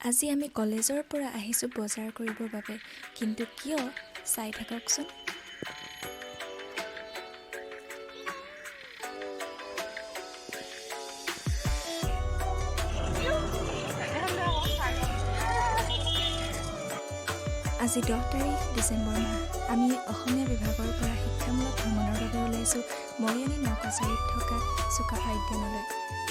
আজি আমি কলেজৰ পৰা আহিছোঁ বজাৰ কৰিবৰ বাবে, কিন্তু কিয় চাই থাককচোন। আজি 10 তাৰিখ, ডিচেম্বৰ মাহ। আমি অসমীয়া বিভাগৰ পৰা শিক্ষামূলক ভ্ৰমণৰ বাবে ওলাইছোঁ মৰিয়নি নকছাৰীত থকা চুকাফা উদ্যানলৈ।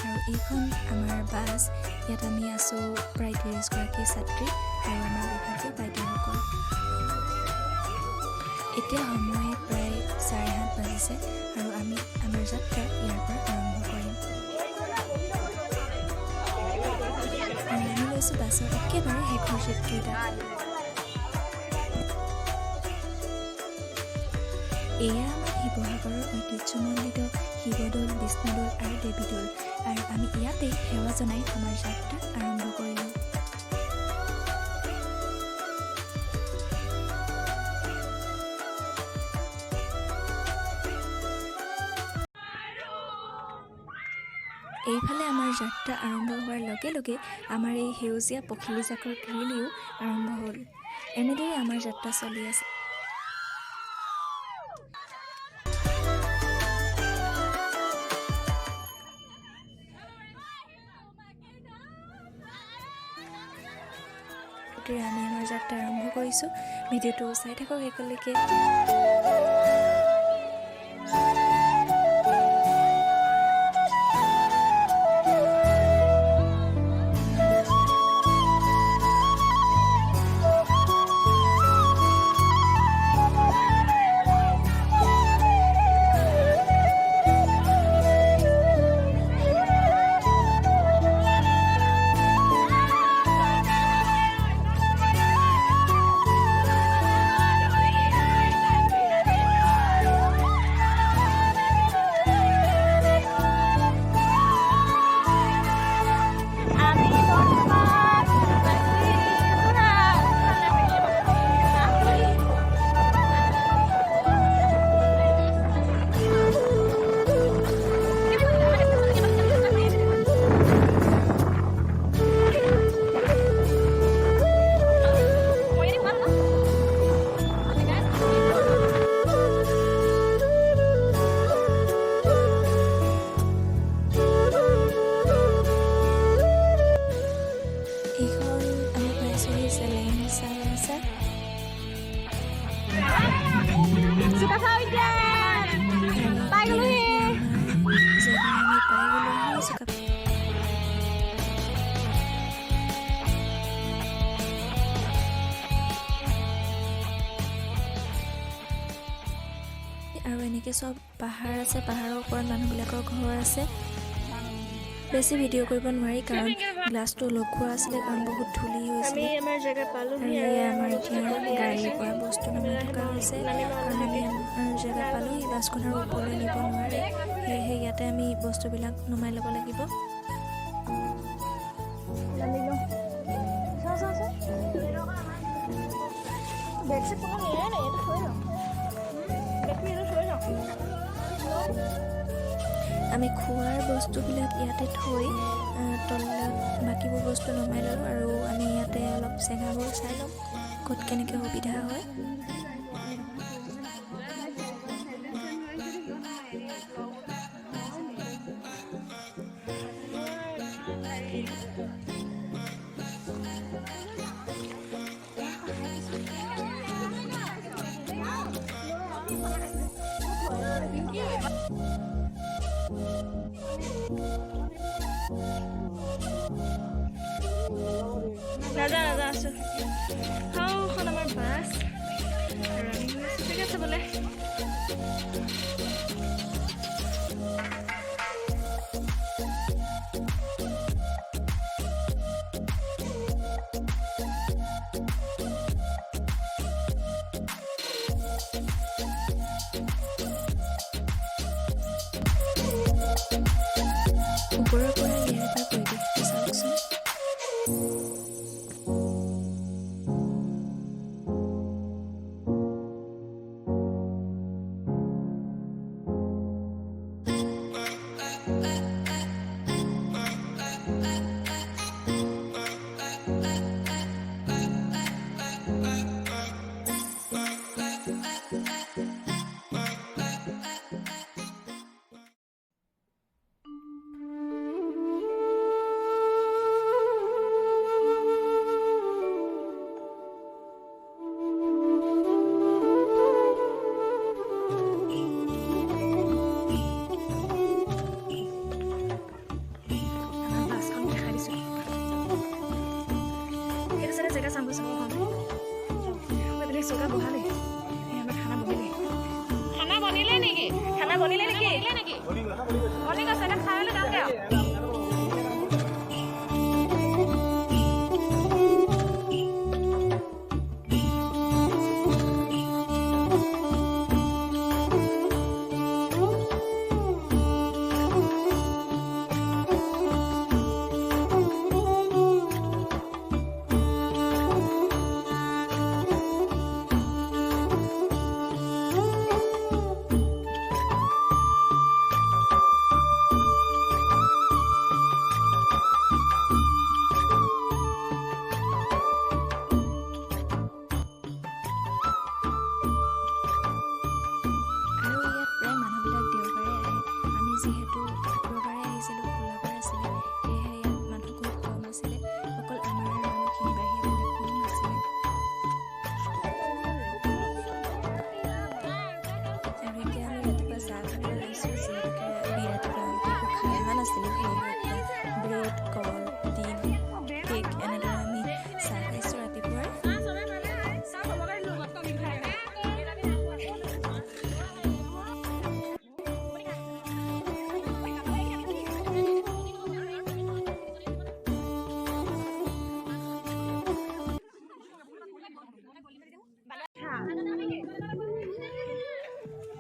আৰু এইখন আমাৰ বাছ। ইয়াত আমি আছোঁ প্ৰায় 30গৰাকী ছাত্ৰী আৰু আমাৰ বিভাগীয় বাইদেউসকল। এতিয়া সময় প্ৰায় 7:30 বাজিছে আৰু আমি আমাৰ যাত্ৰা ইয়াৰ পৰা আৰম্ভ কৰিম। আৰু আমি লৈছোঁ বাছৰ একেবাৰে শেষৰ চিটকেইটা। এয়া আমাৰ শিৱসাগৰৰ ঐতিহ্যমণ্ডিত শিৱদৌল, বিষ্ণুদৌল আৰু দেৱীদৌল। আৰু আমি ইয়াতে সেৱা জনাই আমাৰ যাত্ৰা আৰম্ভ কৰিলোঁ। এইফালে আমাৰ যাত্ৰা আৰম্ভ হোৱাৰ লগে লগে আমাৰ এই সেউজীয়া পখিলীজাকৰ কিৰিলিও আৰম্ভ হ'ল। এনেদৰে আমাৰ যাত্ৰা চলি আছে। আমি আমাৰ যাত্ৰা আৰম্ভ কৰিছোঁ। ভিডিঅ'টো চাই থাকক শেষলৈকে। আমি বৰ্তমান এইখন আমি পাইছোঁহি চেলেং চাহ বাগিচা। চুকাফা উদ্যান পাই গ'লোহি। জেগা আমি পাই গ'লোহি চুকাফা। আৰু এনেকৈ চব পাহাৰ আছে, পাহাৰৰ ওপৰত মানুহবিলাকৰ ঘৰ আছে। বেছি ভিডিঅ' কৰিব নোৱাৰি, কাৰণ গ্লাছটো লগোৱা আছিলে, কাৰণ বহুত ধূলি আমি হৈছিলে। আমাৰ জেগা পালোহি। আৰু এয়া আমাৰ এতিয়া গাড়ীৰ পৰা বস্তু নমাই থকা হৈছে, কাৰণ আমি আমাৰ জেগা পালোঁ, এই বাছখন আৰু ওপৰলৈ নিব নোৱাৰে। সেয়েহে ইয়াতে আমি বস্তুবিলাক নমাই ল'ব লাগিব। নামি লওঁ। চাওঁ, চাওঁ, চাওঁ। বেগ চেগ কোনো নিয়াই নাই। এইটো থৈ যাওঁ, বেগটো এইটো থৈ যাওঁ। আমি খোৱাৰ বস্তুবিলাক ইয়াতে থৈ তলত বাকীবোৰ বস্তু নমাই ল'লোঁ। আৰু আমি ইয়াতে অলপ জেগাবোৰ চাই ল'ম, ক'ত কেনেকৈ সুবিধা হয়। নাযাওঁ, নাযাওঁ, আছোঁ। সৌখন আমাৰ বাছ আৰু আমি গৈ আছোঁ জেগা চাবলৈ। ওপৰৰ পৰা ইয়াৰ এটা পৰিৱেশটো চাওকচোন। এটা জেগা চাম গৈছোঁ। এইপিনে চৌকা বহালে, এই আমাৰ খানা বহিলে। খানা বনিলে নেকি? খানা বনিলে নেকি? বনিলে নেকি? বনি গৈছে, এতিয়া খাই মেলি যাওঁগে আৰু। আৰু ইয়াত প্ৰায় মানুহবিলাক দেওবাৰে আহে। আমি যিহেতু শুক্ৰবাৰে আহিছিলোঁ, খোলা বাৰ আছিলে, সেয়েহে ইয়াত মানুহ খুব কম আছিলে। অকল আমাৰ মানুহখিনিৰ বাহিৰে বেলেগ কোনো নাছিলে। আৰু এতিয়া আমি ৰাতিপুৱা চাহ খাবলৈ লৈছোঁ। যিহেতুকে আমি ৰাতিপুৱা একো খাই অহা নাছিলোঁ, সেয়েহে এতিয়া ব্ৰেড, কল, ডিম, কেক এনেদৰে আমি চাহ খাইছোঁ ৰাতিপুৱাৰ।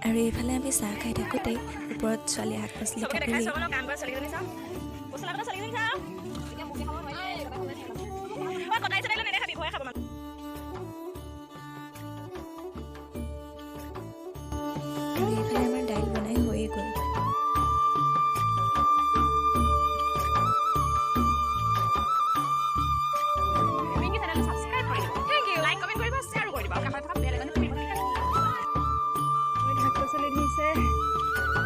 আৰু এইফালে আমি চাহ খাই থাকোঁতেই ওপৰত ছোৱালীয়ে শাক পাচলি চবকে কাটিলেই। দেখাইছোঁ, কাম কৰা ছোৱালীকেইজনী চাওঁ, পচলা কটা ছোৱালীকেইজনী চাওঁ। ঐ, কটাৰী চটাৰী লৈ নেদেখাবি, ভয়ে খাব মানুহ। আৰু এইফালে আমাৰ দাইল বনাই হৈয়ে গ'ল। ৰিংকি চেনেলটো ছাবস্ক্ৰাইব কৰি দিব, thank U, like, comment কৰিব, শ্বেয়াৰো কৰি দিব আৰু কাষত থকা বেল আইকনটো টিপি দিব। শাক পাচলি দিছে,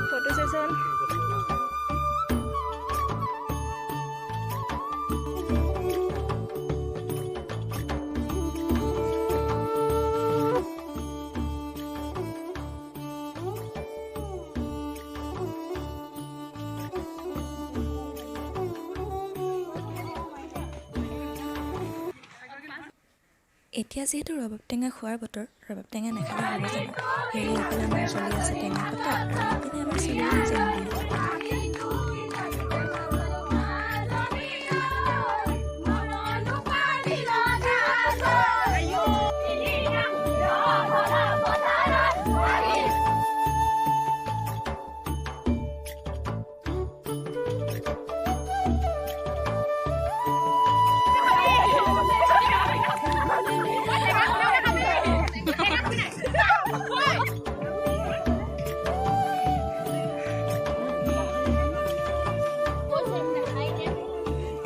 ফটো ছেশ্যন। এতিয়া যিহেতু ৰবাব টেঙা খোৱাৰ বতৰ, ৰবাব টেঙা নাখালে হ'ব জানো? সেয়ে এইফালে আমাৰ চলি আছে টেঙা কটা আৰু এইপিনে আমাৰ চলি আছে জেং বিহু।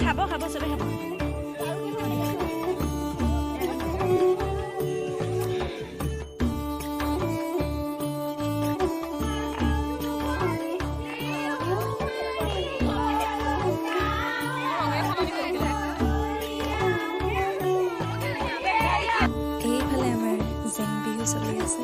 খাব খাব, চবে খাব। এইফালে আমাৰ জেং বিহু চলি আছে।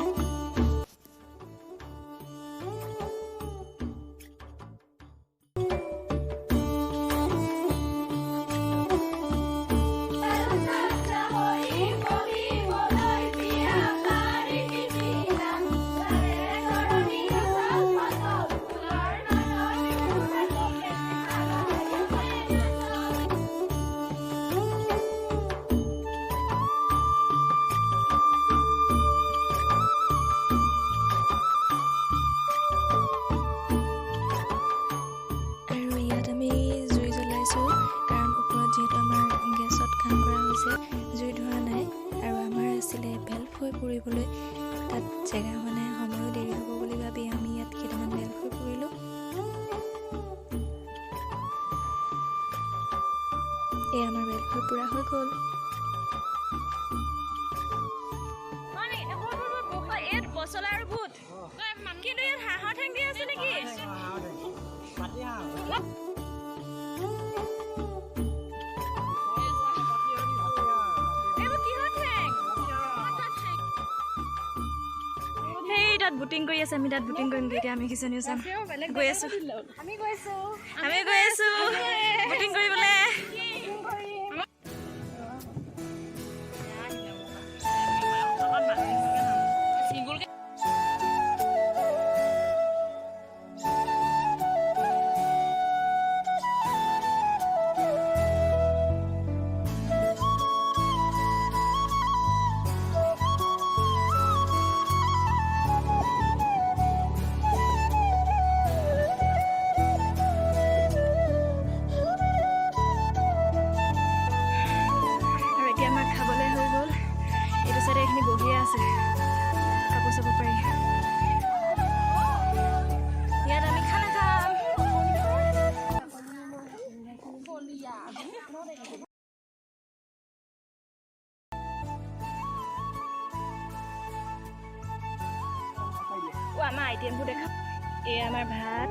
আৰু ইয়াত আমি জুই জ্বলাইছোঁ, কাৰণ ওপৰত যিহেতু আমাৰ গেছত কাম কৰা হৈছে, জুই ধৰা নাই। আৰু আমাৰ আছিলে বেলফৈ পুৰিবলৈ, তাত জেগা হোৱা নাই, সময়ো দেৰি হ'ব বুলি ভাবি আমি ইয়াত কেইটামান বেলফৈ পুৰিলোঁ। এই আমাৰ বেলফৈ পুৰা হৈ গ'ল। ইয়াত পচলা আৰু বুট, কিন্তু ইয়াত হাঁহৰ ঠেং দি আছে নেকি? এইবোৰ কিহৰ ঠেং? সেই তাত বুটিং কৰি আছে, আমি তাত বুটিং কৰিমগৈ এতিয়া। আমি কিজনীও যাম, গৈ আছো, আমি গৈ আছো বুটিং কৰিবলৈ। আমাৰ আইটেমবোৰ দেখা। এয়া আমাৰ ভাত,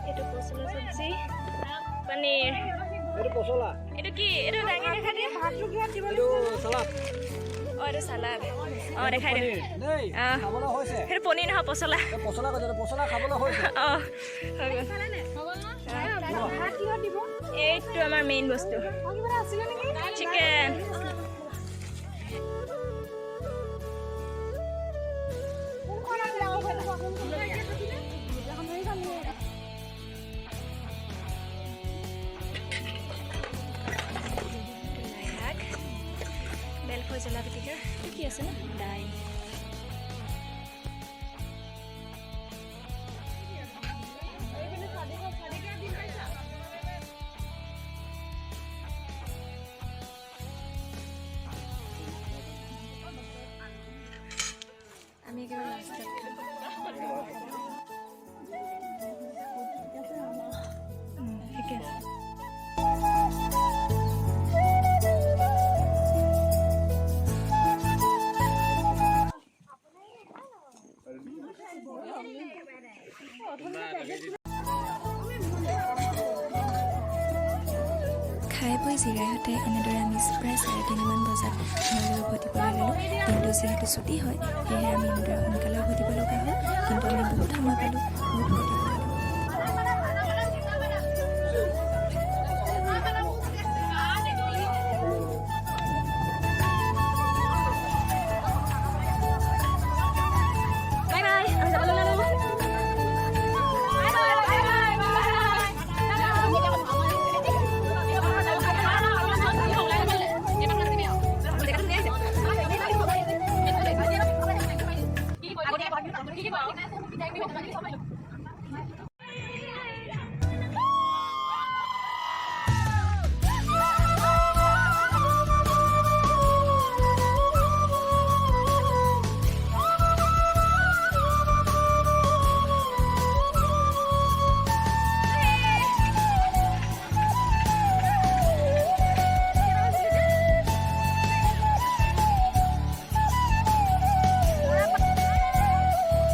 এইটো পচলা চব্জি, পনীৰ। এইটো পচলা। এইটো কি? এইটো দাঙি দেখা দিয়ে। এইটো চালাড। অঁ, এইটো চালাড। অঁ, দেখাই দে। দেই। আহ। খাবলৈ হৈছে। সেইটো পনীৰ নহয়, পচলা। এই পচলা কৈছে, এইটো পচলা খাবলৈ হৈছে। অঁ, হৈ গ'ল। এইটো আমাৰ মেইন বস্তু, চিকেন। লাই শাক, বেলফৈ জ্বলা পিটিকা। এইটো কি আছে ন? দাইল। আমি একেবাৰে লাষ্টত খাম। ঠিকে আছে। খাই বৈ জিৰাই হতে এনেদৰে আমি প্ৰায় 3:30মান বজাত ঘৰলৈ উভতিবলৈ ল'লোঁ। দিনটো যিহেতু ছুটি হয়, সেয়েহে আমি এনেদৰে সোনকালে উভতিব লগা হ'ল। কিন্তু আমি বহুত সময় পালোঁ, বহুত ফূৰ্তি কৰিলোঁ। বাই বাই, আমি যাবলৈ ওলালো। Bye bye bye bye.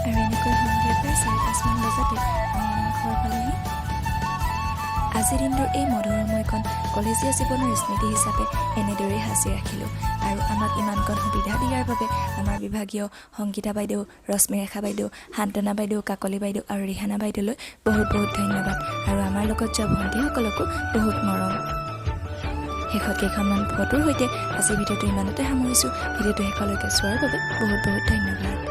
আৰু এনেকৈ সন্ধিয়া প্ৰায় 5:30মান বজাতে আমি আমাৰ ঘৰ পালোহি। আজিৰ দিনটোৰ এই মধুৰ সময়কণ কলেজীয়া জীৱনৰ স্মৃতি হিচাপে এনেদৰেই সাঁচি ৰাখিলোঁ। আৰু আমাক ইমানকণ সুবিধা দিয়াৰ বাবে আমাৰ বিভাগীয় সংগীতা বাইদেউ, ৰশ্মিৰেখা বাইদেউ, সান্তনা বাইদেউ, কাকলি বাইদেউ আৰু ৰিহানা বাইদেউলৈ বহুত বহুত ধন্যবাদ। আৰু আমাৰ লগত যোৱা ভণ্টীসকলকো বহুত মৰম। শেষত কেইখনমান ফটোৰ সৈতে আজিৰ ভিডিঅ'টো ইমানতে সামৰিছোঁ। ভিডিঅ'টো শেষলৈকে চোৱাৰ বাবে বহুত বহুত ধন্যবাদ।